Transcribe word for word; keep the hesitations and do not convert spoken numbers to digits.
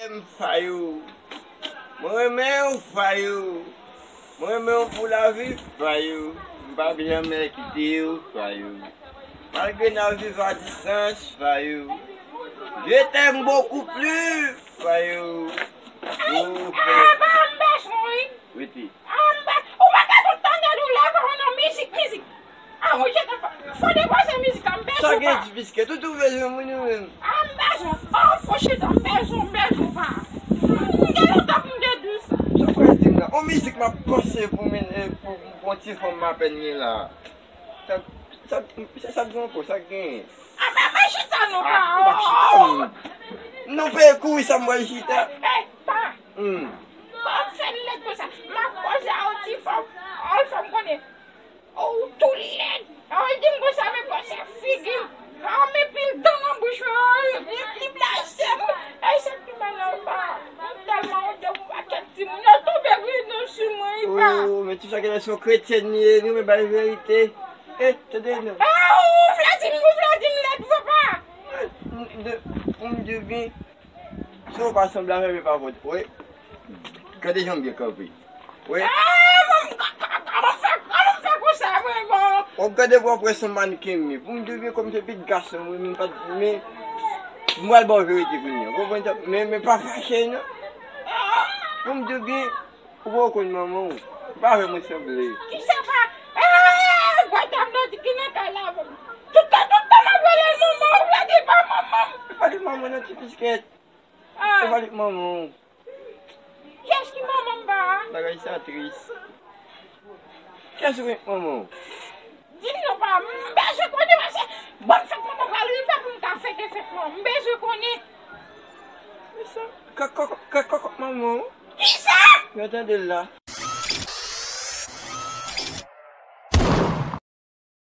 M Fayou. Mwen renmen w Fayou. Mwen renmen w pou lavi Fayou. M p ap janmen kite w Fayou. Malgre n ap viv a distans Fayou. Je t'aime beaucoup plus Fayou. Ou fè. Rete. Ou pa ka tout tan gade w lè pa nan mizik, mizik. Ah, ou jete fò depoze mizik an bezwen. Sa gen ti biskèt, ou tou bezwen moun ou menm. Ah, m bezwen. Oh, fò chita, m bezwen, m bezwen pa. M gen lontan pou m te di sa. Sa kwè di m la? On mizik m ap panse pou men, eh, pou, pou ti fanm m apèn gen la. Sa, sa, se sa k gen ankò, sa k gen? Ah, men, men chita nou pa. Ah, pa chita, non. Non, pa kouri sa m wè chita. Eh, eh, pa. Hmm. Bon, m fè l lèd konsa. M ap poze a yon ti fanm. Ol fanm konnen. Oh, ou tou lèd. Ol di m konsa, men panse figi m. Ah, men pil dan nan bouch mwen. Oh, li, li blase m. Ay, sa k tou mal la, pa. M tèlman onte pou pakèt timoun. Yo tonbe ri nou sou mwen, li pa. Oh, men tout sa gen la se yon kretyèn li ye, nou, men bay verite. Eh, tande non. Ah, ou vle di m, ou vle di m lèd, papa. Eh, m, de, m di w byen. Si w pa sanble avè m, e pa vòt. Wi. Gade jan m byen kanpe. Wi. Ah, bon, kòman m fè, kòman m fè konsa, mwen, bon? W ap gade pou w ap wè se mannequin m ye. Pou m di w byen kòm se pitit gason, wi, men pa, men, m pral ba w verite kounye a. Ou konprann sa? Men, men pa fache, non. Pou m di w byen, ou poko konn manman w. Pa avè mwen sanble. Kisa pa? Eh, gwa dam nan di ki nan kay la avè m. Tout tan, tout tan m ap rele l manman, ou vle di pa manman m. E pa li manman nan ti piskèt. Ah. E pa li manman w. Kiyès ki manman m, pa? Bagay sa tris. Kiyès ou gen manman w? Di m non, pa. M bezwen konnen, paske bon fèt manman pral rive pou m ta fete fèt mwen. M bezwen konnen. Kaka, kaka, kaka manman w. Kisa? Yo tande l la.